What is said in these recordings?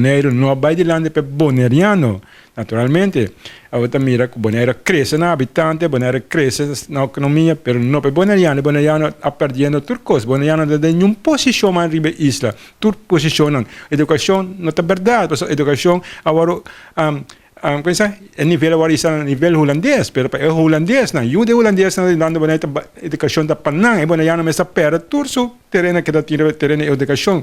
Boneiru no a bai dilanti pa boneriano. Naturalmente, awor ta mira ku Boneiru a krese na habitante, Boneiru a krese na ekonomia, pero no pa e boneriano. E boneriano a perdiendo tur kos. Boneriano no ta den niun posishon mas riba e isla. Tur posishonnan. Edukashon no ta bèrdat, pasobra edukashon a wòrdu, kon sa, e nivel a wòrdu hisa na nivel hulandes, pero pa e hulandesnan, yu di e hulandesnan ta dando Boneiru ta edukashon ta pa nan. E boneriano mester pèrdè tur su tereno ke ta tin riba tereno di edukashon.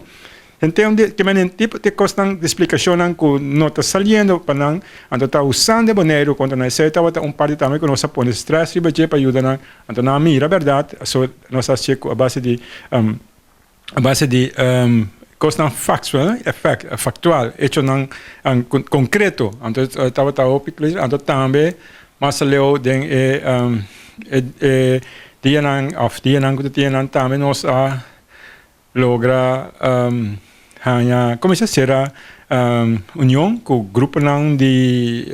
Henter di ke manera tipo di kosnan di splikashonnan ku no ta saliendo pa nan, anto ta usando e Boneiru kontra nan. Esei tabata un parti tambe ku nos a pone strès riba dje pa yuda nan. Anto nan a mira bèrdat, so nos a hasié ku a base di a base di kosnan faktual, faktual, echonan konkreto. Anto tabata hopi kla. Anto tambe mas aleu den e e dianan òf dianan ku ta tin tambe nos a logra haña kuminsá sera union ku gruponan di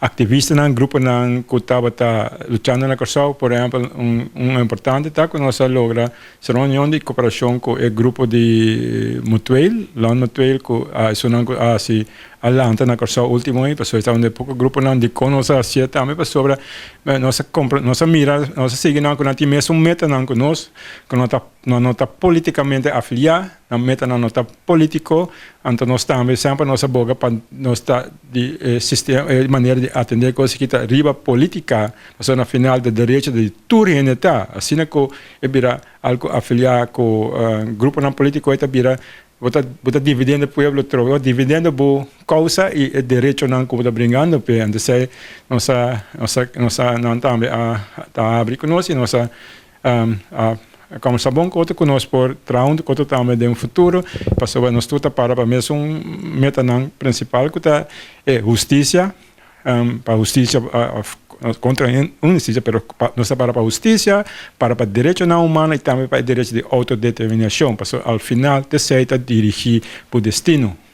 aktivistanan, gruponan ku tabata luchando na Kòrsou. Por ehèmpel, un importante ta ku nos a logra sera un union di koperashon ku e grupo di Mutueel, Land Mutueel, ku esunnan ku a hasi a lanta na Kòrsou último aña, pasobra tabata un di e poko gruponan dikon nos a hasié tambe, pasobra nos a kompra, nos a mira, nos a sigui nan ku nan tin mesun metanan ku nos, ku no ta nan no ta politikamente afiliá, nan metanan no ta polítiko, anto nos tambe semper nos a boga pa nos ta di e sistema, e manera di atendé kos aki ta riba polítika, pasobra na final ta derecho di tur hende ta, asina ku e bira algu afiliá ku gruponan polítiko e ta bira bo ta dividiendo e pueblo trobe, bo ta dividiendo bo kousa i e derechonan ku bo ta bringando p'e. Entonces nos a nan tambe a ta habri ku nos i nos a kombersa bon ku otro ku nos por traha huntu ku otro tambe den futuro, pasobra nos tur ta para pa mesun metanan prinsipal ku ta e hustisia, pa hustisia òf kontra inhustisia, pero nos ta para pa hustisia, para pa derechonan humano i tambe pa e derecho di outodeterminashon, pasobra al final t'esei ta dirigí bo destino.